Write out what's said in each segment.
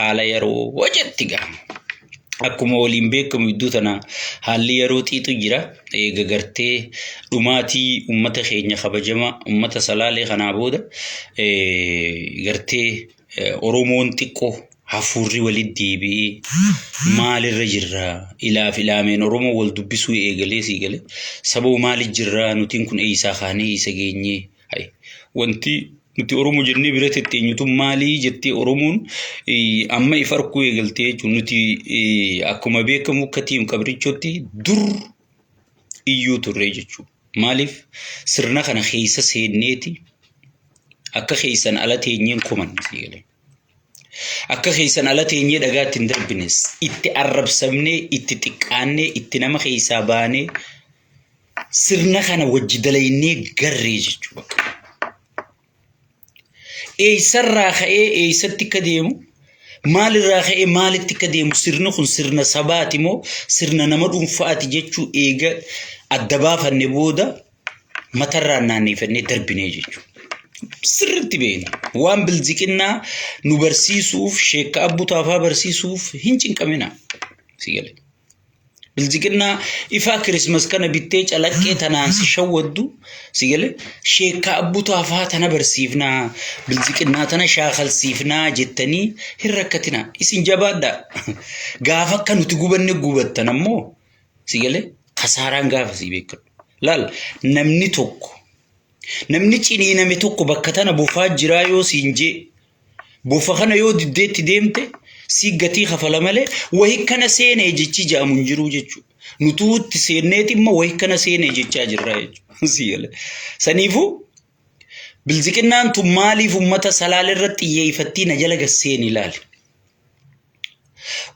Haala yeroo jetti gaa. Akkuma waliin beekamu iddoo tana haalli yeroo xiixu jira. Eega gartee dhumaatii uummata keenya kabajama uummata Salaalee kanaa booda gartee Oromoon xiqqoo hafuurri walitti deebi'ee maalirra jirra ilaaf ilaameen Oromoo wal dubbisuu eegalee sii galee sababa maali jirra nutiin kun eessaa kaanee eessa geenyee. Wanti nuti Oromoo jennee bira tetteenyu tun maalii jettee Oromoon amma if arkuu eegaltee jechuun nuti akkuma beekamu akka tiim qabrichootti dur iyyuu turre jechuudha. Maaliif sirna kana keessa seenneeti akka keessan ala teenyeen komanne sii galee. Akka keessan ala teenyee dhagaa itti hin darbines itti arrabsamnee itti xiqqaannee itti nama keessaa baanee sirna kana wajji dalaynee garree jechuu bakka. Eessarraa ka'ee eessatti akka deemu maalirraa ka'ee maalitti akka deemu sirni kun sirna sabaati moo sirna nama dhuunfaati jechuu eega adda baafanne booda matarraan naanneeffannee darbinee jechuudha. Sirriitti beekna. Waan bilziqinnaa nu barsiisuuf sheekka Abbuu Taafaa barsiisuuf hin cinqamina. Si galee. Bilziqinnaa ifaa kirismas kana bittee calaqqee tanaan si shawwaddu si galee sheekka Abbuu Taafaa tana barsiifnaa bilziqinnaa tana shaakalsiifnaa jettanii hin rakkatinaa. Isin jabaadhaa. Gaafa akka nuti gubanne gubattan ammoo Si galee kasaaraan gaafa sii beekadhu. Laal namni tokko namni ciniiname tokko bakka tana bofaa jiraa yoo siin jee bofa kana yoo diddeetti deemte sii gatii kafala malee wahi kana seenee jechi ja'amu hin jiruu jechuudha. Nutuu itti seenneeti immoo wahi kana seenee jechaa jirra jechuudha. Si galee. Saniifuu bilziqinnaan tun maaliif uummata salaale irratti xiyyeeffattii na jala gasseen ilaali.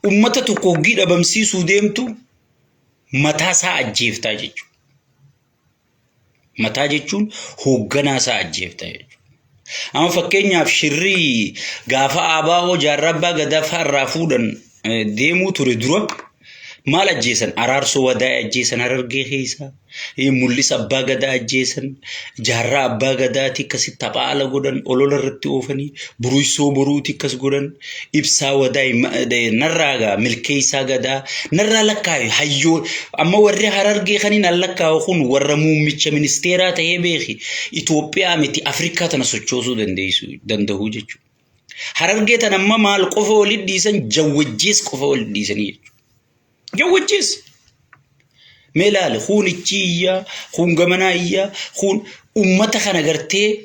Ummata tokko hoggii dhabamsiisuu deemtu mataa isaa ajjeeftaa jechuudha. Mataa jechuun hoogganaa isaa ajjeeftaa jechuudha. Amma fakkeenyaaf shirri gaafa ABO jaarraa abbaa gadaa fa'aa irraa fuudhan deemuu ture dura maal ajjeesan? Araarsoo Wadaa'ee ajjeesan Harargee keessaa. Mul'isa Abbaa Gadaa ajjeesan, Jaarraa Abbaa Gadaati akkasi tapha ala godhan, olola irratti oofanii, Buruysoo Boruuti akkas godhan, Ibsaa Wadaay narraa gaa Milkeessaa Gadaa narraa lakkaa'i hayyoo amma warri Harargee kaniin an lakkaa'u kun warra muummicha ministeeraa ta'ee beeki Itoophiyaa miti Afrikaa tana sochoosuu dandeessu danda'u jechuudha. Harargee tana amma maal qofa walitti dhiisan jawwajjees qofa walitti dhiisanii jechuudha. Jawwajjees. Mee ilaali kuun ichi iyyaa, kuun gamanaa iyyaa, kuun ummata kana gartee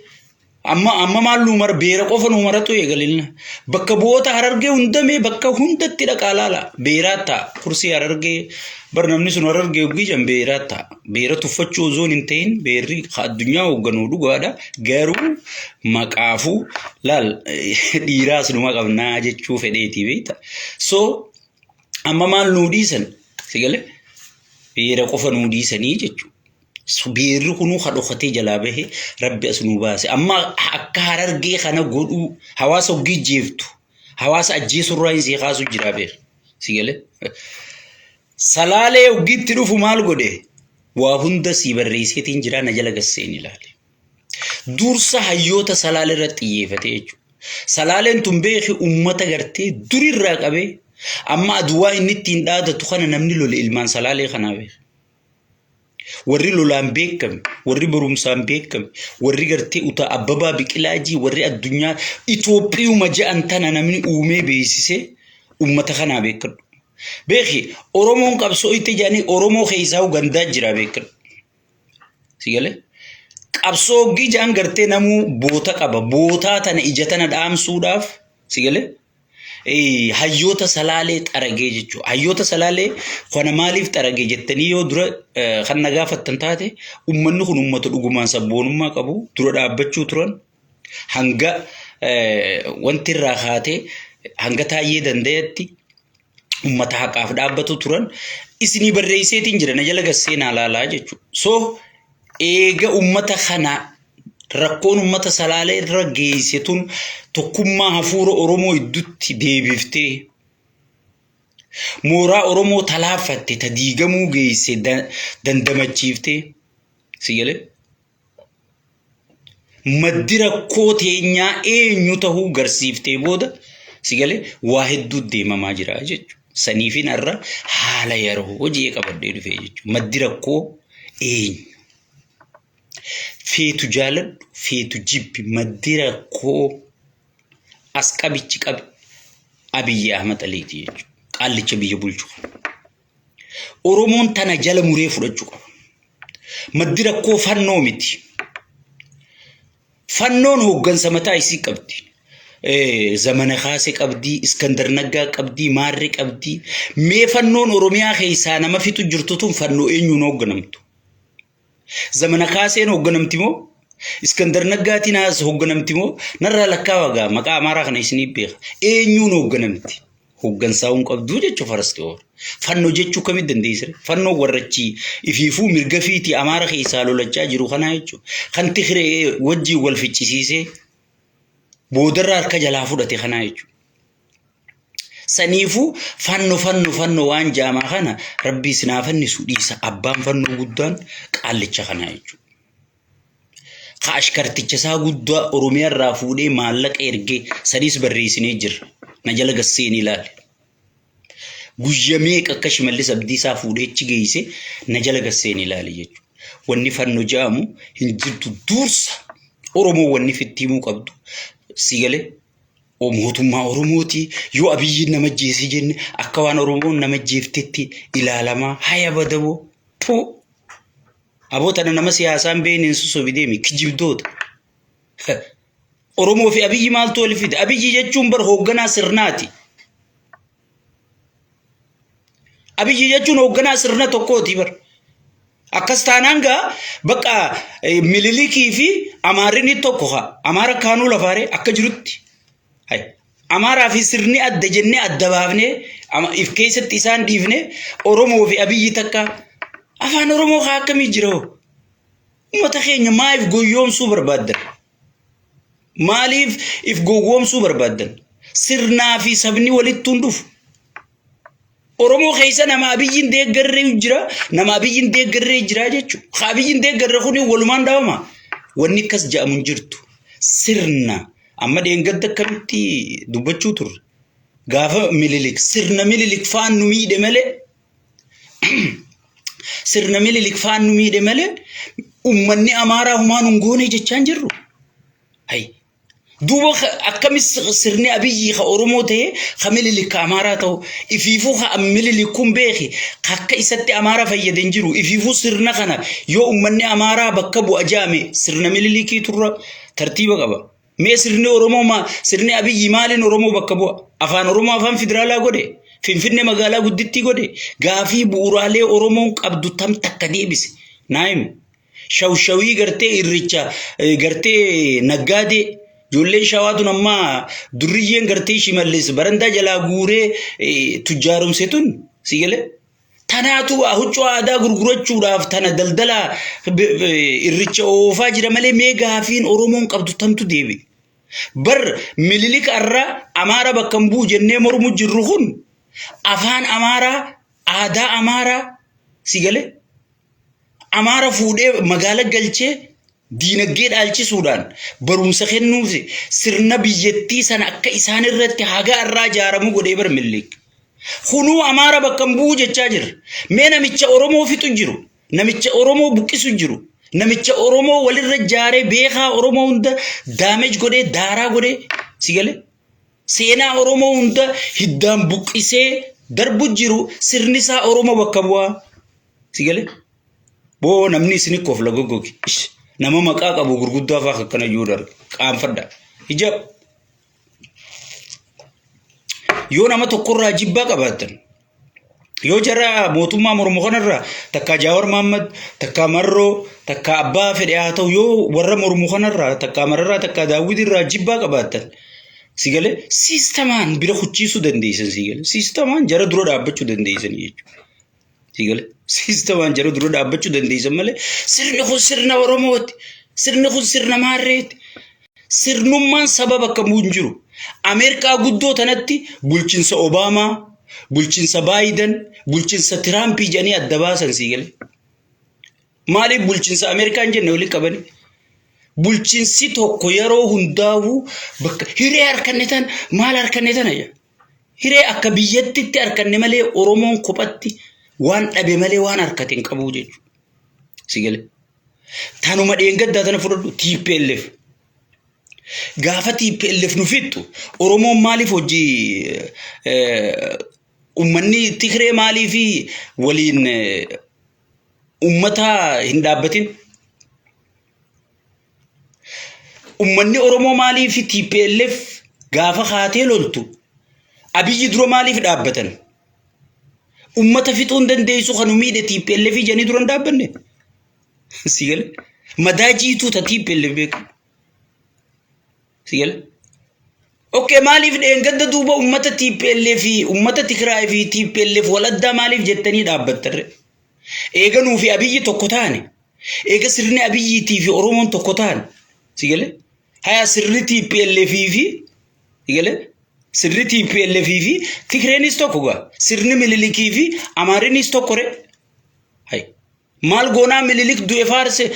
amma amma maal nuu mara beera qofa nuu maratu eegalilna. Bakka bu'oota Harargee hundamee bakka hundatti dhaqaa laala. Beeraa ta'a. Kursii Harargee bar namni sun Harargee hoggii jan beeraa ta'a. Beera tuffachuu osoo hin ta'in beerri addunyaa hoogganuu dhugaadha. Garuu maqaafuu laal dhiiraas numa qabnaa jechuu fedheetii beekta. So Amma maal nuu dhiisan? Si galee? Beera qofa nuu dhiisanii jechuudha. Beerri kunuu ka dhokatee jalaa bahe rabbi as nuu baase. Amma akka harargee kana godhuu hawaasa hoggii jeeftu hawaasa ajjeesurraa hin sii kaasu jira beer. Si galee? Salaalee hoggiitti dhufu maal godhe? Waa hunda sii barreesseetiin jira na jala gasseen ilaale. Dursa hayyoota Salaalee irratti xiyyeeffate jechuudha. Salaaleen tun beeki uummata gartee durirraa qabee amma aduwaa inni ittiin dhaadatu kana namni lole ilmaan Salaalee kanaa beeki. Warri lolaan beekame, warri barumsaan beekame, warri gartee utaa Abbabaa Biqilaajii, warri addunyaa Itoophiyuma ja'an tana namni uumee beeksisee uummata kanaa beekadhu. Beeki Oromoon qabsoo itti jedhanii Oromoo keessaa gandaa jira beekadhu. Si galee? Qabsoo hoggii ja'an gartee namuu boota qaba. Bootaa tana ija tana dhaamsuudhaaf si galee? Hayyoota salaalee xaragee jechuudha. Hayyoota salaalee kana maaliif xaragee jettanii yoo dura kan na gaafattan taate uummanni kun uummata dhugumaan sabboonummaa qabu dura dhaabbachuu turan hanga wanti irraa kaatee hanga taayyee danda'etti ummata haqaaf dhaabbatu turan isinii barreesseetiin jira na jala gasseenaa laalaa jechuudha. So eega ummata kana rakkoon ummata salaalee irra geesse tun tokkummaa hafuura Oromoo iddutti deebiftee mooraa Oromoo talaaffatte ta diigamuu geesse dandamachiiftee si galee maddi rakkoo teenyaa eenyu tahuu garsiiftee booda Si galee waa hedduu deemamaa jira jechuudha. Saniifin har'a haala yeroo hojii qabadhee dhufee jechuudha. Maddi rakkoo eenyu? Feetu jaaladhu, feetu jibbi, maddi rakkoo as qabichi qabi Abiyyi Ahmad Aliiti jechuudha. Qaallicha biyya bulchu kana. Oromoon tana jala muree fudhachuu qaba. Maddi rakkoo fannoo miti. Fannoon hooggansa mataa isii qabdi. Zamana Kaasee qabdi, Iskandar Naggaa qabdi, Maarree qabdi. Mee fannoon Oromiyaa keessaa nama fixu jirtu tun fannoo eenyuun hoogganamtu? Zamana Kaaseen hoogganamti moo? Iskandar Naggaatiin as hoogganamti moo? Narraa lakkaawa gaa maqaa Amaaraa kana isinii beeka. Eenyuun hoogganamti? Hooggansaa hin qabduu jechuu farasti oolu. Fannoo jechuu kamitti dandeessire? Fannoo warrachi ifiifuu mirga fiitii Amaara keessaa lolachaa jiru kanaa jechuudha. Kan Tigree wajjin wal ficcisiisee boodarra harka jalaa fudhate kanaa jechuudha. Saniifuu fanno fanno fanno waan jaamaa kana rabbii isin haa fannisu dhiisa abbaan fannoo guddaan qaallicha kanaa jechuudha. Ka ashkarticha isaa guddaa Oromiyaa irraa fuudhee maallaqa ergee saniis barreessinee jirra. Na jala gasseenii ilaali. Guyya meeqa akka Shimallis Abdiisaa fuudhee achi geesse na jala gasseenii ilaali jechuudha. Wanni fanno jedhamu hin jirtu dursa Oromoo wanni fitti himuu qabdu si galee mootummaa Oromooti yoo Abiyyiin nama ajjeese jenne akka waan Oromoon nama ajjeeftetti ilaalamaa haya badawoo tuu Aboo tana nama siyaasaa hin beekne hin sosobi deemi kijibdoota. Oromoo fi Abiyyi maaltu wal fide? Abiyyi jechuun bar hoogganaa sirnaati. Abiyyi jechuun hoogganaa sirna tokkooti bar. Akkas taanaan gaa bakka Mililikii fi Amaarri tokko haa. Amaara kaanuu lafaaree akka jirutti. Hay. Amaaraa fi sirni adda jennee adda baafnee if keessatti isaan dhiifne Oromoo fi Abiyyi takka afaan Oromoo haa akkamii jira hoo? Uummata keenya maaliif goyyoomsuu barbaaddan? Maaliif if gowwoomsuu barbaaddan? Sirnaa fi sabni walittuu hin dhufu. Oromoo keessa nama Abiyyiin deeggarree jira, nama Abiyyiin deeggarree jira jechuudha. Ka Abiyyiin deeggarre kuni walumaan dhaabama. Wanni akkas jedhamu hin jirtu. Sirna amma dheengadda akkamitti dubbachuu turre. Gaafa Mililik sirna Mililik faan nu miidhe malee sirna Mililik faan nu miidhe malee uummanni Amaaraa humaan hin goone jechaa hin jirru. Hayi. Duuba akkami sirni Abiyyi ka Oromoo ta'e ka Mililik ka Amaaraa ta'u ifiifuu ka Mililik kun beeki ka akka isatti Amaara fayyade hin jiru ifiifuu sirna kana yoo uummanni Amaaraa bakka bu'a jaame sirna Mililikii turra tartiiba qaba. Mee sirni Oromoo maa sirni Abiyyi maaliin Oromoo bakka bu'a? Afaan Oromoo afaan federaalaa godhe? Finfinnee magaalaa guddittii godhe? Gaafii bu'uuraalee Oromoon qabdu tam takka deebise? Naa himi. Shawshawii gartee irricha gartee naggaadee ijoolleen shawaa tun ammaa durriyyeen gartee shimallis barandaa jalaa guuree tujjaaromse tun si galee tanaatu huccuu aadaa gurgurachuudhaaf tana daldala irricha oofaa jira malee mee gaafiin Oromoon qabdu tamtu deebi'e. Bar Mililik arra Amaara bakka hin bu'u jennee mormu jirru kun afaan Amaaraa aadaa Amaaraa si galee Amaara fuudhee magaala galchee diinagdee dhaalchisuudhaan barumsa kennuuf sirna biyyattii sana akka isaan irratti haga irraa ijaaramu godhee bar Minilik. Kunuu Amaara bakka hin bu'u jechaa jira. Mee namicha Oromoo fixu jiru, namicha Oromoo buqqisu jiru, namicha Oromoo walirra ijaaree beekaa Oromoo hunda daameej godhee daaraa godhee si galee seenaa Oromoo hunda hiddaan buqqisee darbu jiru sirni isaa Oromoo bakka bu'aa. Si galee? Boo namni isin kofla goggogi. Ish, Nama maqaa qabu gurguddaa fa'aa akkana iyyuu darbe. Qaanfadha. Ija yoo nama tokkorraa jibbaa qabaattan yoo jara mootummaa mormu kanarraa takkaa Jaawar Mahaammad takkaa Marroo takkaa abbaa fedhe haa ta'u yoo warra mormu kanarraa takkaa Mararraa takkaa Daawwit irraa jibbaa qabaattan si galee siistamaan bira kuchiisuu dandeessan si galee siistamaan jara dura dhaabbachuu dandeessan jechuudha. Si galee siistamaan jara dura dhaabbachuu dandeessan malee sirni kun sirna Oromooti. Sirni kun sirna Maarreeti. Sirnummaan saba bakka bu'u hin jiru. Ameerikaa guddoo tanatti bulchinsa Obaamaa, bulchinsa Baayiden, bulchinsa Tiraampii jedhanii adda baasan si galee. Maaliif bulchinsa Ameerikaa hin jenne walitti qabanii? Bulchiinsi tokko yeroo hundaa'u bakka hiree harkanne tan maal harkanne tana jedha. Hiree akka biyyattitti harkanne malee Oromoon kophatti waan dhabe malee waan harkate hin qabu jechuudha. Si galee. Tanuma dheengaddaa tana fudhadhu TPLF. Gaafa TPLF nu fixxu Oromoon maaliif hojii uummanni Tigree maaliif waliin uummata hin dhaabbatin? Uummanni Oromoo maaliif TPLF gaafa kaatee loltu Abiyyi dura maaliif dhaabbatan? Uummata fixuu hin dandeessu kan nu miidhe TPLF jedhanii dura hin dhaabbanne. Si gale? Madaa jiituu ta TPLF beeku. Si gale? Okay, maaliif dheengadda duuba uummata TPLF fi uummata Tigraay fi TPLF wal addaa maaliif jettanii dhaabbattarre? Eega nuu fi Abiyyi tokko taane. Eega sirni Abiyyiitii fi Oromoon tokko taane. Si gale? Haya sirni TPLF fi si gale? Sirni TPLF fi Tigreenis tokko gaa. Sirni Minilikii fi Amaarinis tokko re. Hay. Maal goonaa Minilik du'e faarse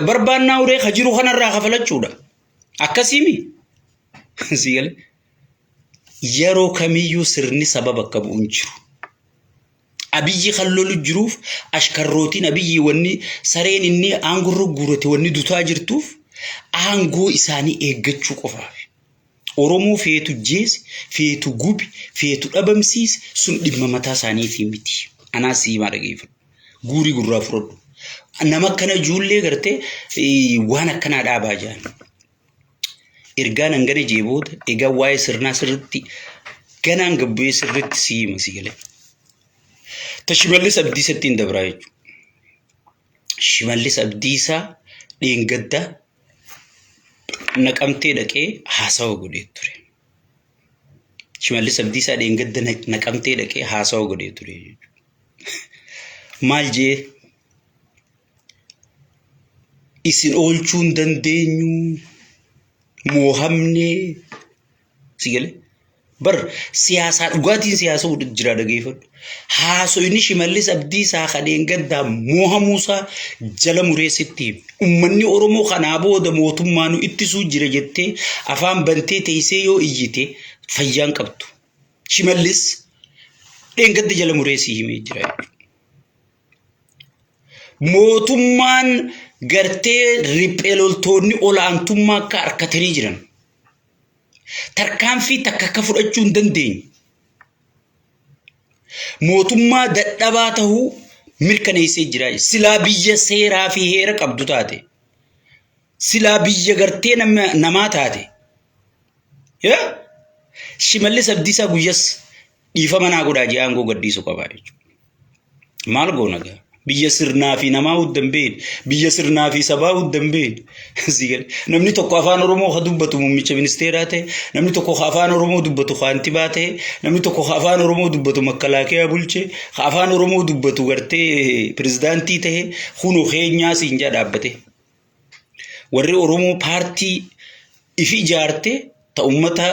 barbaannaa uree ka jiru kanarraa kafalachuudha. Akkasiimi? Si gale? Yeroo kamiyyuu sirni saba bakka bu'u hin jiru. Abiyyi kan lolu jiruuf ashkarrootiin Abiyyi wanni sareen inni aangorra guurate wanni dutaa jirtuuf aangoo isaanii eeggachuu qofaaf. Oromoo feetu jeesi, feetu gubi, feetu dhabamsiisi sun dhimma mataa isaaniitii miti. Anaa si himaa dhageeffadhu. Guurii gurraa fudhadhu. Nama akkana ijoollee gartee waan akkanaa dhaabaa jiran. Ergaan hangana jee booda egaa waa'ee sirnaa sirriitti ganaan gabbu'ee sirriitti si hima si galee. Ta Shimallis Abdiisatti hin dabraa jechuudha. Shimallis Abdiisaa dheengadda naqamtee dhaqee haasawa godhee ture. Shimallis Abdiisaa dheengadda naqamtee dhaqee haasawa godhee ture jechuudha. Maal jee isin oolchuu hin dandeenyu moohamnee si galee bar siyaasaa dhugaatiin siyaasa jira dhageeffadhu. Haasoyni Shimallis Abdiisaa kadheen gaddaa moohamuusaa jala muree sitti hime. Uummanni Oromoo kanaa booda mootummaa nu ittisuu jira jettee afaan bantee teessee yoo iyyite fayyaan qabdu. Shimallis dheengadda jala muree si himee jira jechuudha. Mootummaan gartee riphee loltoonni olaantummaa akka harkatanii jiran. Tarkaanfii takka akka fudhachuu hin dandeenye. Mootummaa dadhabaa tahuu mirkaneessee jira. Silaa biyya seeraa fi heera qabdu taate. Silaa biyya gartee namaa taate. Shimallis Abdiisaa guyyas dhiifama naa godhaa jee aangoo gadhiisuu qabaa jechuudha. Maal goona gaa? Biyya sirnaa fi namaa hudda hin beekne, biyya sirnaa fi sabaa hudda hin beekne. Sii gale. Namni tokko afaan Oromoo ka dubbatu muummicha ministeeraa ta'e, namni tokko ka afaan Oromoo dubbatu kaantibaa ta'e, namni tokko ka afaan Oromoo dubbatu makalaakiyaa bulche, ka afaan Oromoo dubbatu gartee pirezidaantii ta'e, kunoo keenyaa siin jaa dhaabbate. Warri Oromoo paartii ifi ijaarte ta ummata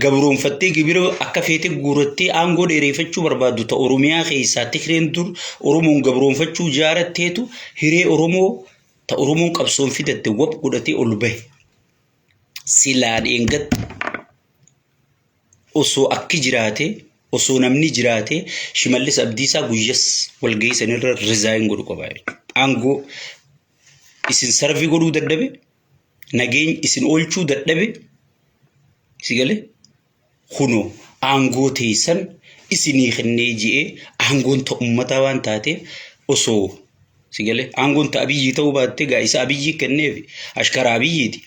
gabroonfattee gibira akka feete guurattee aangoo dheereeffachuu barbaaddu ta Oromiyaa keessaa Tigreen dur Oromoon gabroonfachuu ijaaratteetu hiree Oromoo ta Oromoon qabsoon fidatte wap godhatee ol bahe. Silaa dheengadda osoo akki jiraate osoo namni jiraate Shimallis Abdiisaa guyyas walgahii sanirra rizaayin godhu qaba jechuudha. Aangoo isin sarvii godhuu dadhabe nageenya isin oolchuu dadhabe si galee kunoo aangoo teessan isinii kennee ji'ee aangoon ta ummataa waan taateef osoo si galee aangoon ta abiyyii ta'uu baatte gaa isa abiyyii kenneef ashkara abiyyiiti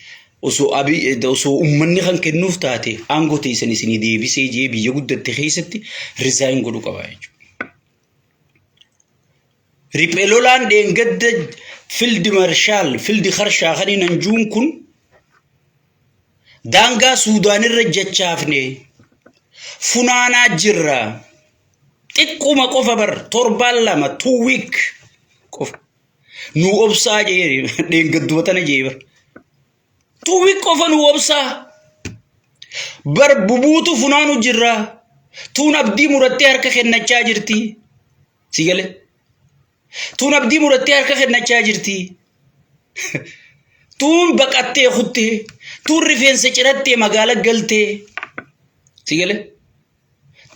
osoo abiy osoo ummanni kan kennuuf taate aangoo teessan isinii deebisee ji'ee biyya guddatte keessatti rizaayin godhuu qaba jechuudha. Riphee lolaan dheengadda fildi marshaal fildi karshaa kan hin anjuun kun daangaa Suudaanirra jachaafne funaanaa jirra. Xiqquma qofa bar torbaan lama 2 week qofa. Nuu obsaa jee dheengadduma tana jee bar. 2 week qofa nuu obsaa. Bar bubuutu funaanu jirra. Tuun abdii murattee harka kennachaa jirti. Si galee? Tuun abdii murattee harka kennachaa jirti. Tuun baqattee kuttee, tuun rifeensa cirattee magaala galtee. Si galee?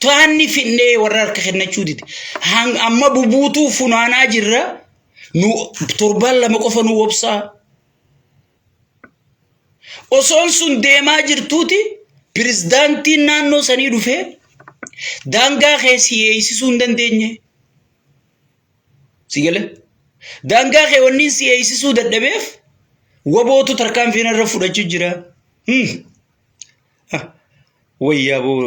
Taanni finnee warra harka kennachuu dide. Amma bubuutuu funaanaa jirra. Nu torbaan 2 qofa nu obsaa. Osoon sun deemaa jirtuuti pirezidaantiin naannoo sanii dhufee daangaa kee si eeysisuu hin dandeenye. Si galee? Daangaa kee wanni si eeysisuu dadhabeef wabootu tarkaanfii narra fudhachuu jira. Wayyaa boo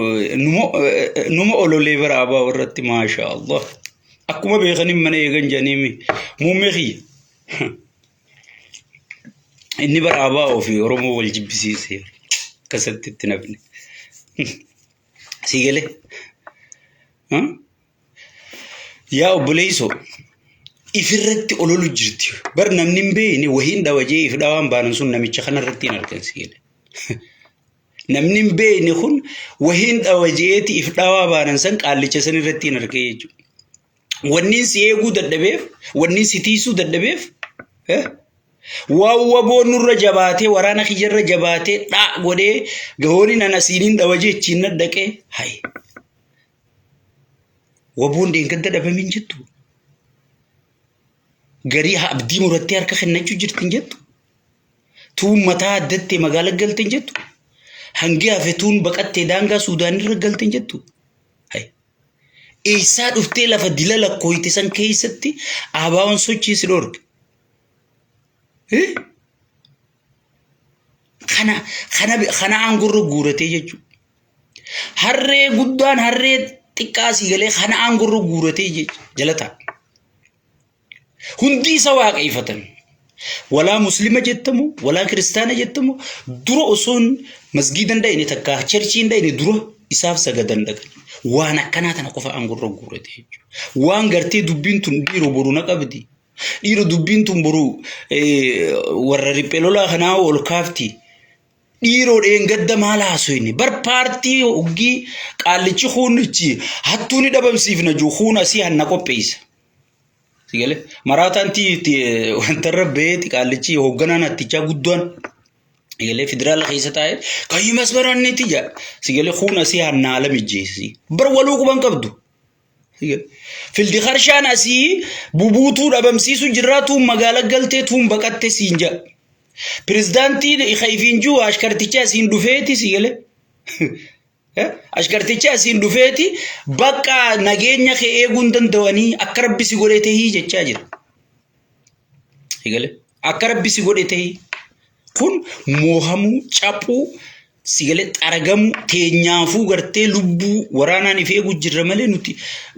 numa ololee bara abaa irratti maasha Allah. Akkuma beekaniin mana eegan jedhanii muummee kiyya. Inni bara abaa ofii Oromoo wal jibbisiise. Akkasatti itti nafne. Si galee? Yaa obboleessoo ifirratti ololu jirti. Bar namni hin beekne wahiin dhawa jee if dhawaan baanan sun namicha kanarratti hin argan si galee. Namni hin beekne kun wahiin dhawa jeeti if dhawaa baanan san qaallicha san irratti hin argee jechuudha. Wanniin si eeguu dadhabeef, wanniin si tiisuu dadhabeef, waan waboon nurra jabaatee waraana kiyyarra jabaatee dhaa godhee gahooniin ana siiniin dhawa jechiin na dhaqee hayi. Waboon dheengadda dhabamin jettu. Garii abdii murattee harka kennachuu jirti hin jettu. Tuun mataa addattee magaala galte hin jettu. Hangi hafe tuun baqattee daangaa Suudaanirra galte hin jettu. Eessaa dhuftee lafa dila lakkooyte san keessatti ABOn sochii si dhorke? Kana kana kana aangorra guuratee jechuudha. Harree guddaan harree xiqqaa sii galee kana aangorra guuratee jechuudha jala ta'a. Hundi isa waaqeeffatan. Walaa muslima jettamu, walaa kiristaana jettamu dura osoon masgiida hin dhayne takka cherchii hin dhayne dura isaaf sagadan dhaqan. Waan akkanaa tana qofa aangorra guurate jechuudha. Waan gartee dubbiin tun dhiiroo boru na qabdi. Dhiiroo dubbiin tun boru warra riphee lolaa kanaa ol kaafti. Dhiiroo dheengadda maal haasoyne bar paartii hoggii qaallichi kuunichi hattuu ni dhabamsiifna jiru kuun asii hanna qopheessa. Si galee maraataan wantarra ba'eeti qaallichi hoogganaan hattichaa guddaan galee federaala keessa taa'ee kayyii masbaranneeti jedha. Si galee kuun asii hanna haala mijjeessi. Bar waluu quban qabdu. Fildi karshaan asii bubuutuu dhabamsiisu jirraa tuun magaala galtee tuun baqatte siin jedha. Pirezidaantiin Kayfiin jiru ashkartichi asiin dhufeeti si galee. Ashkartichi asiin dhufeeti bakka nageenya kee eeguu hin danda'anii akka rabbi si godhe tahii jechaa jira. Eegale akka rabbi si godhe tahii kun moohamuu caphuu si galee xaragamuu teenyaafuu gartee lubbuu waraanaan if eeguu jirra malee nuti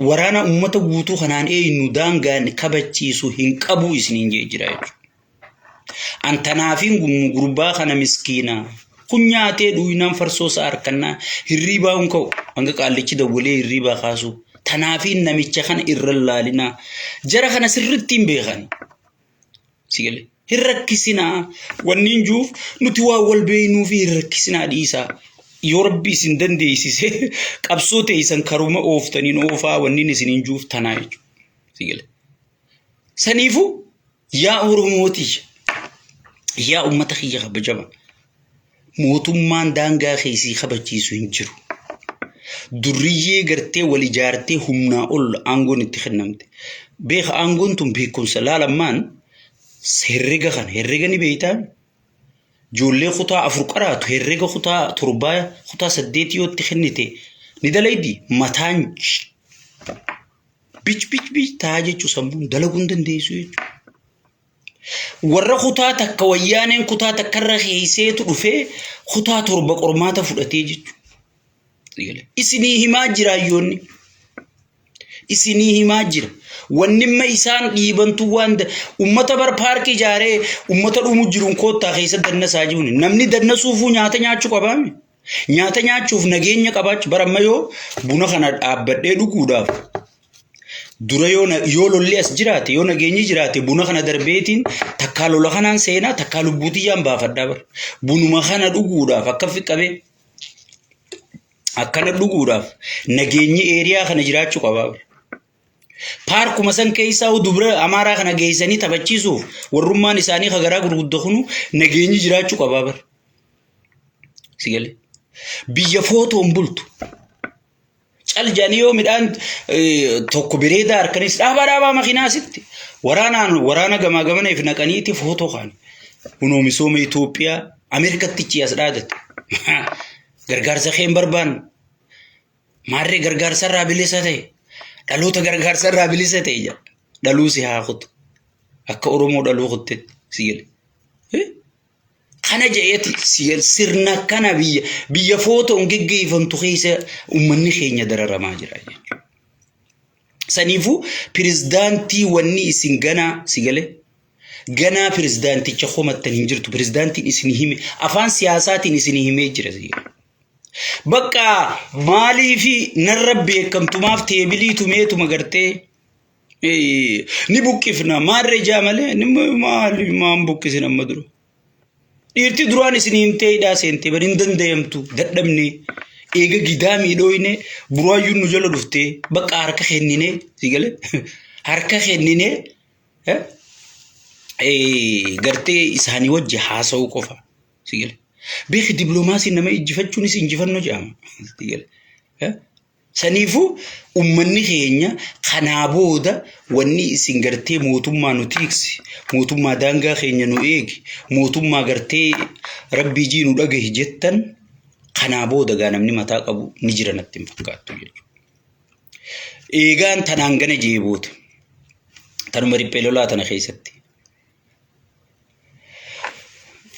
waraana uummata guutuu kanaan eeynu daangaan kabachiisu hin qabu isiniin jee jira jechuudha. An tanaafiin gurbaa kana miskiina. Kun nyaatee dhuynaan farsoo isaa harkannaa hirriibaa hin ka'u. Hanga qaallichi dawwalee hirriibaa kaasu. Tanaafiin namicha kana irra hin laalinaa. Jara kana sirriitti hin beekan. Si galee hin rakkisinaa. Wanni hin jiruuf nuti waan wal beeknuu fi hin rakkisinaa dhiisaa. Yoo rabbi isin dandeessise qabsoo teessan karuma ooftaniin oofaa wanni isin hin jiruuf tanaa jechuudha. Si galee. Saniifuu yaa Oromoo tiyya, yaa uummata kiyya kabajama, mootummaan daangaa kee sii kabachiisu hin jiru. Durriyyee gartee wal ijaartee humnaa ol aangoon itti kennamte. Beeka aangoon tun beekumsa laalammaan herrega kana herrega ni beektaa? Ijoollee kutaa 4 qaraatu herrega kutaa 7 kutaa 8 yoo itti kennite ni dalaydi mataan Bic bic bic ta'a jechuun sammuun dalaguu hin dandeessu jechuudha. Warra kutaa takka wayyaaneen kutaa takkarra keesseetu dhufee kutaa 7 qormaata fudhatee jechuudha. Isinii himaa jira hayyoonni. Isinii himaa jira. Wanni imma isaan dhiibantu waan ummata bar paarkii ijaaree ummata dhumu jiruun koottaa keessa dannasaa jiruun namni dannasuufuu nyaata nyaachuu qabaame. Nyaata nyaachuuf nageenya qabaachuu bara amma yoo buna kana dhaabbadhee dhuguudhaaf dura yoo yoo lolli as jiraate yoo nageenyi jiraate buna kana darbeetiin takkaa lola kanaan seenaa takkaa lubbuu tiyyaan baafadhaa bara. Bunuma kana dhuguudhaaf akka qabee akkana dhuguudhaaf nageenyi eeriyaa kana jiraachuu qabaa bara. Paarkuma san keessaa dubra Amaaraa kana geessanii taphachiisuuf warrummaan isaanii ka garaa gurgudda kunu nageenyi jiraachuu qabaa bar. Si galee. Biyya footoon bultu. Cal jedhanii yoo midhaan tokko bireedaa harkanis dhaabaa dhaabaa makiinaa asitti waraanaan waraana gamaa gamaneef naqaniiti footoo kaani. Kunoo misooma Itoophiyaa Ameerikatti ichi as dhaadate. Gargaarsa kee hin barbaannu. Maarree gargaarsa irraa bilisa ta'e. Dhaloota gargaarsa irraa bilisa ta'e jedha. Dhaluu si haa kutu. Akka Oromoo dhaluu kuttetti si gale. Kana je'eeti sirna kana biyya biyya footoon geggeeffamtu keessa uummanni keenya dararamaa jira jechuudha. Saniifuu pirezidaantii wanni isin ganaa si galee ganaa pirezidaanticha komattan hin jirtu pirezidaantiin isin hime afaan siyaasaatiin isin himee jira si galee. Bakka maaliifi narra beekamtumaaf teebilii tumeetuma gartee Ni buqqifna maarree jaa malee ni maali maan buqqisin amma dura. Dhiirti duraan isin himtee hidhaa seentee bari hin danda'amtu dadhabne eega gidaamii dhooyne buraayyuun nu jala dhuftee bakka harka kenninee si galee harka kenninee gartee isaanii wajji haasa'uu qofa si galee. Beeki dippiloomaasiin nama injifachuunis injifannoo jedhama si galee. Saniifuu ummanni keenya kanaa booda wanni isin gartee mootummaa nu tiiksi, mootummaa daangaa keenya nu eegi, mootummaa gartee rabbii jii nu dhagahi jettan kanaa booda gaa namni mataa qabu ni jira natti hin fakkaattu jechuudha. Eegaan tanaan gana jee booda tanuma riphee lolaa tana keessatti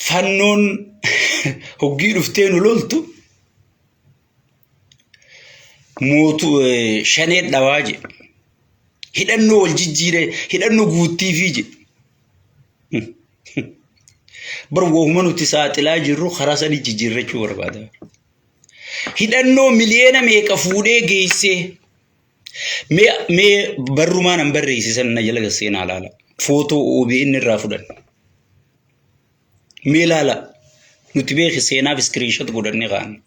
fannoon hoggii dhuftee nu loltu mootu shanee dhawaa jedhe. Hidhannoo wal jijjiire hidhannoo guuttiifii jedhe. Bar wohuma nuti saaxilaa jirru karaa sanii jijjiirrachuu barbaada. Hidhannoo miliyoona meeqa fuudhee geessee mee mee barrumaan an barreesse sana na jala gasseenaa laala. Footoo OBN irraa fudhan. Mee laala nuti beeki seenaaf iskiriinshot godhannee kaa'anna.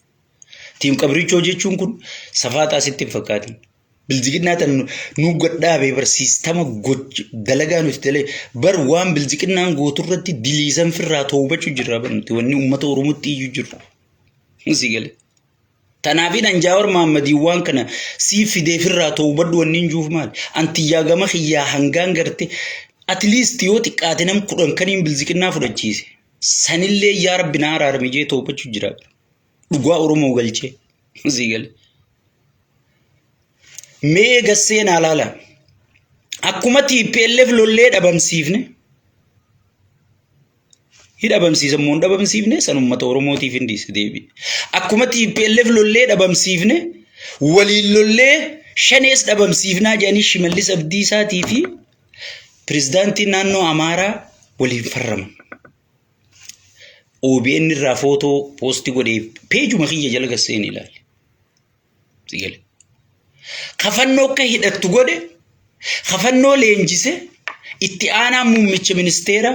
Tiim qabrichoo jechuun kun safaaxaa sitti hin fakkaatin. Bilziqinnaa tan nu gadhaabee bar siistama goch dalagaa nuti dalee bar waan bilziqinnaan gootu irratti diliisan firraa toobachuu jirra bar nuti wanni uummata Oromootti iyyuu jiru. Si galee. Tanaafin an Jaawar Mahammadiin waan kana sii fidee firraa toobadhu wanni hin juuf maali? An tiyyaa gama kiyyaa hangaan garte at least yoo xiqqaate nam 10 kaniin bilziqinnaa fudhachiise. Sanillee yaa rabbi na araarami jee toobachuu jira. Dhugaa Oromoo galchee. Sii gale. Mee gassee naa laala. Akkuma TPLF lollee dhabamsiifne Hi dhabamsiisa immoo hin dhabamsiifne san uummata Oromootiif hin dhiise deebi. Akkuma TPLF lollee dhabamsiifne waliin lollee shanees dhabamsiifnaa jedhanii Shimallis Abdiisaatii fi pirezidaantiin naannoo Amaaraa waliin farraman. OBN irraa footoo poosti godhee peejuma kiyya jala gasseen ilaali. Sigale. Kafannoo akka hidhattu godhe kafannoo leenjise itti aanaa muummicha ministeera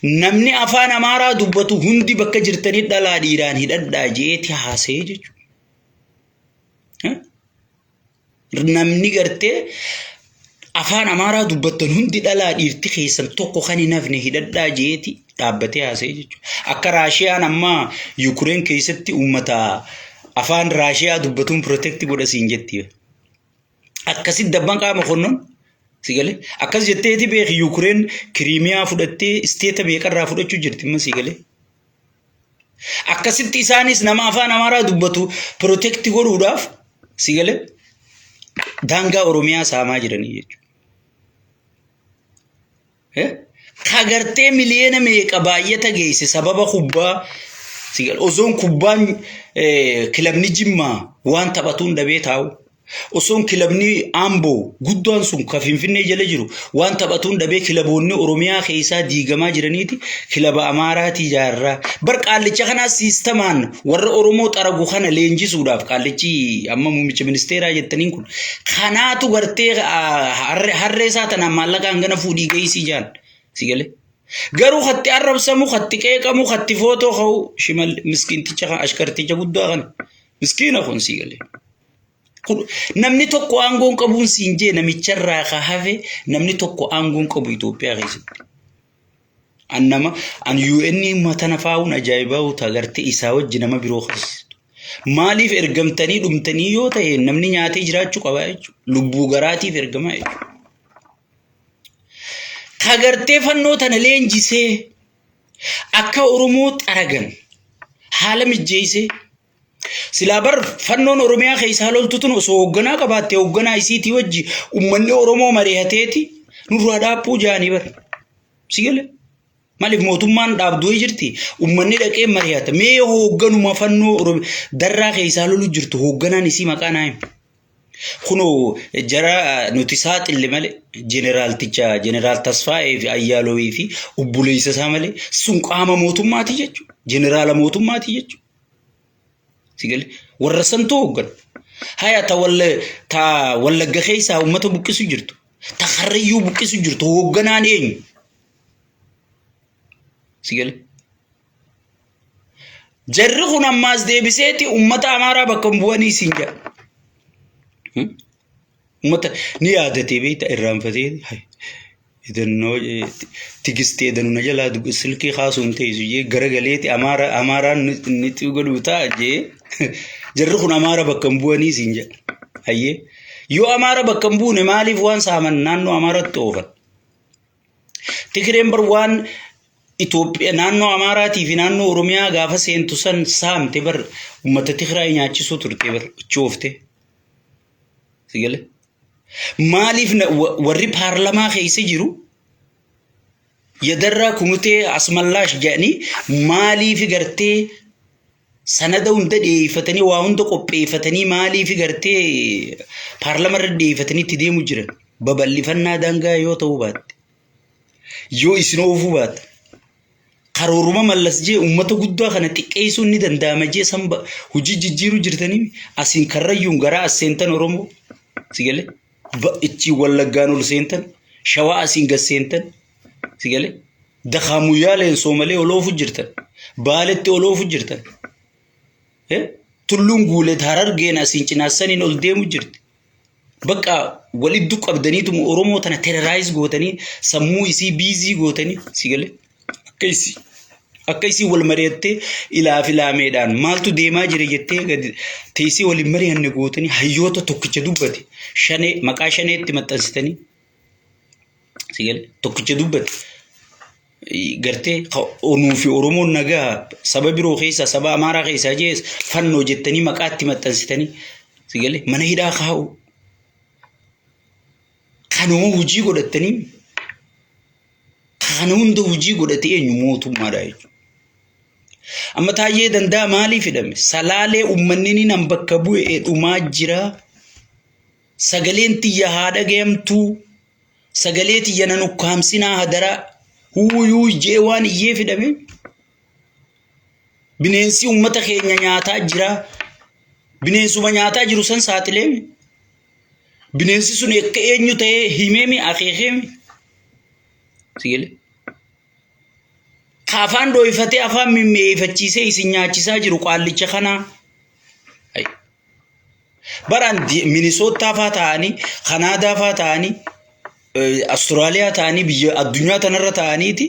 namni afaan amaaraa dubbatu hundi bakka jirtanii dhalaa dhiiraan hidhadhaa jeeti haasa'ee jechuudha. Namni gartee afaan amaaraa dubbattan hundi dhalaa dhiirti keessan tokko kan hin hafne hidhadhaa jeeti dhaabbatee haasa'e jechuudha. Akka Raashiyaan amma Yukureen keessatti uummata afaan Raashiyaa dubbatuun pirootekti godha siin jetti. Akkasitti dabban qaama konnoon si galee akkas jetteeti beeki Yukureen Kiriimiyaa fudhattee isteeta meeqarraa fudhachuu jirti amma si galee. Akkasitti isaanis nama afaan Amaaraa dubbatu pirootekti godhuudhaaf si galee daangaa Oromiyaa saamaa jiranii jechuudha. Kagartee miliyoona meeqa baay'ata geesse sababa kubbaa si galee osoon kubbaan kilabni Jimmaa waan taphatuun dhabee taa'u. Osoon kilabni Amboo guddaan sun ka Finfinnee jala jiru waan taphatuun dhabee kilaboonni Oromiyaa keessaa diigamaa jiraniiti kilaba Amaaraatii ijaarraa. Bar qaallicha kanaa siistamaan warra Oromoo xaragu kana leenjisuudhaaf qaallichi amma muummicha ministeeraa jettaniin kun kanaatu gartee harree isaa tanaan maallaqa hangana fuudhii geessii jaan si galee. Garuu katti arrabsamu, katti qeeqamu, katti footoo ka'u shimal miskiinticha ashkarticha guddaa kana miskiina kun si galee. Namni tokko aangoon qabuun siin jee namicharraa ka hafe namni tokko aangoon qabu Itoophiyaa keessatti. An nama an UN matana faa'uun ajaa'ibaa uta agartee isaa wajji nama biroo kaasistu. Maaliif ergamtanii dhumtanii yoo ta'e namni nyaatee jiraachuu qaba jechuudha. Lubbuu garaatiif ergamaa jechuudha. Ka gartee fannoo tana leenjisee akka Oromoo xaragan haala mijjeessee silaa bar fannoon Oromiyaa keessaa loltu tun osoo hoogganaa qabaatte hoogganaa isiitii wajji uummanni Oromoo mari'ateeti nurraa dhaabbuu jaanii bar. Si galee? Maaliif mootummaan dhaabduu jirti? Uummanni dhaqee mari'ata. Mee hoogganuma fannoo Oromiyaa darraa keessaa lolu jirtu hoogganaan isii maqaa naa himi. Kunoo jara nuti saaxille malee jeneraalticha jeneraal Tasfaayee fi Ayyaalowii fi obboleessa isaa malee sun qaama mootummaati jechuudha. Jeneraala mootummaati jechuudha. Si galee warra santu hooggana. Haya ta walla ta wallagga keessaa uummata buqqisu jirtu. Ta karrayyuu buqqisu jirtu hoogganaan eenyu? Si galee. Jarri kun ammaas deebiseeti uummata Amaaraa bakka hin bu'anii siin jedha. Uummata ni yaadatee beekta irraanfatee edannoo tigistee edanu na jalaa silkii kaasuu hin teessu jee garagaleeti Amaara Amaaraan ni godhuu ta'a jee jarri kun Amaara bakka hin bu'anii siin jedha. Hayyee yoo Amaara bakka hin buune maaliif waan saaman naannoo Amaaratti oofan? Tigireen bar waan Itoophiyaa naannoo Amaaraatii fi naannoo Oromiyaa gaafa seentu san saamte bar uummata Tigraay nyaachisuu turte bar achi oofte. Si galee? Maaliif warri paarlamaa keessa jiru yadarraa kumutee asmallaash jedhanii maaliif gartee sanada hunda dhiyeeffatanii waa hunda qopheeffatanii maaliif gartee paarlama irra dhiyeeffatanii itti deemu jiran babal'ifannaa daangaa yoo ta'uu baatte yoo isin oofuu baatte karooruma mallas jee uummata guddaa kana xiqqeessuun ni danda'ama jee san hojii jijjiiruu jirtanii asiin karrayyuun garaa as seentan Oromoo si galee ittiin wallaggaan ol seentan shawaa asiin gad seentan si galee Dakaa muyyaaleen soomalee ol oofu jirtan. Baaletti ol oofu jirtan. Tulluun guulet harargeen asiin cinaassaniin ol deemu jirti. Bakka waliddu qabdaniituma Oromoo tana terrorize gootanii sammuu isii biizii gootanii si galee akka isii akka isii wal mari'attee ilaa fi laameedhaan maaltu deemaa jira jettee gadi teessee waliin mari'anne gootanii hayyoota tokkicha dubbate shanee maqaa shaneetti maxxansitanii Si galee tokkicha dubbate. Gartee onuu fi Oromoon nagaa saba biroo keessaa saba Amaaraa keessaa jees fannoo jettanii maqaatti maxxansitanii si galee mana hidhaa kaa'u. Kanuma hojii godhattanii kana hunda hojii godhate eenyu mootummaadha jechuudha. Amma Taayyee Danda'a maaliif hidhame? Salaalee uummanni ni nan bakka bu'e dhumaa jira. Sagaleen tiyya haa dhagayamtuu, sagalee tiyya nan ukkaamsinaa hadaraa, huuyuuy je'ee waan iyyee fidhame. Bineensi uummata keenya nyaataa jira. Bineensuma nyaataa jiru san saaxileemi. Bineensi sun akka eenyu ta'ee himeemi akeekeemi. Sigalee. Ka afaan dhooyfatee afaan mimmi'eeffachiisee isin nyaachisaa jiru qaallicha kanaa. Baraan Minisoottaa faa ta'anii, Kanaadaa faa ta'anii, Awustiraaliyaa ta'anii biyya addunyaa tanarra ta'aniiti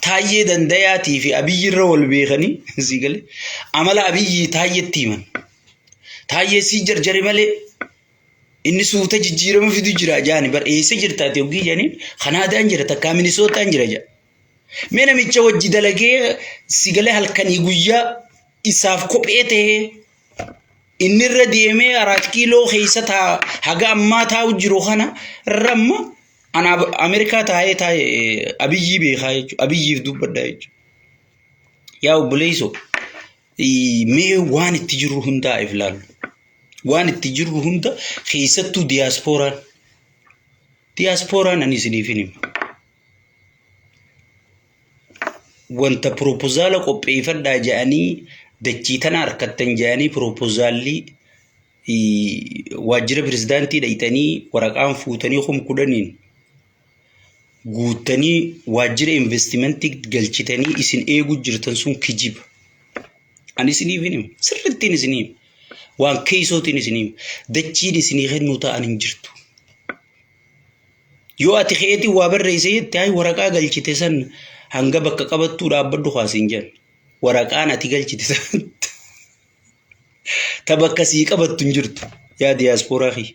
Taayyee Dandayaatii fi Abiyyi irra wal beekanii sii galee amala Abiyyi Taayyetti himan. Taayyee sii jarjare malee inni suuta jijjiirama fidu jira jaani bar eessa jirta ati hoggii jaaniin Kanaadaan jira takkaa Minisootaan jira jedha. Mee namicha wajji dalagee si galee halkanii guyyaa isaaf kophee ta'ee Inni irra deemee araat kiiloo keessa taa haga ammaa taa'u jiru kana irra amma ana Ameerikaa taa'ee taa'ee Abiyyii beekaa jechuudha. Abiyyiif dubbadha jechuudha. Yaa obboleessoo mee waan itti jirru hundaa if ilaallu. Waan itti jirru hunda keessattuu diyaaspooraan. Diyaaspooraan ani isiniif hin hima. Wanta piroopozaala qopheeffadhaa jedhanii dachii tana harkattan jedhanii piroopozaallii waajjira pirezidaantii dhayxanii waraqaan fuutanii 10,000n guuttanii waajjira investimentii galchitanii isin eeguu jirtan sun kijiba. Ani isiniif hin himu. Sirrittiin isinii hima. Waan keessootiin isinii hima. Dachiin isinii kennuu ta'an hin jirtu. Yoo ati keetiin waa barreesse jette hayi waraqaa galchite san hanga bakka qabattuu dhaabbadhu kaasiin jedhan. Waraqaan ati galchite san ta bakka sii qabattu hin jirtu. Yaa diyaaspooraa kiyya.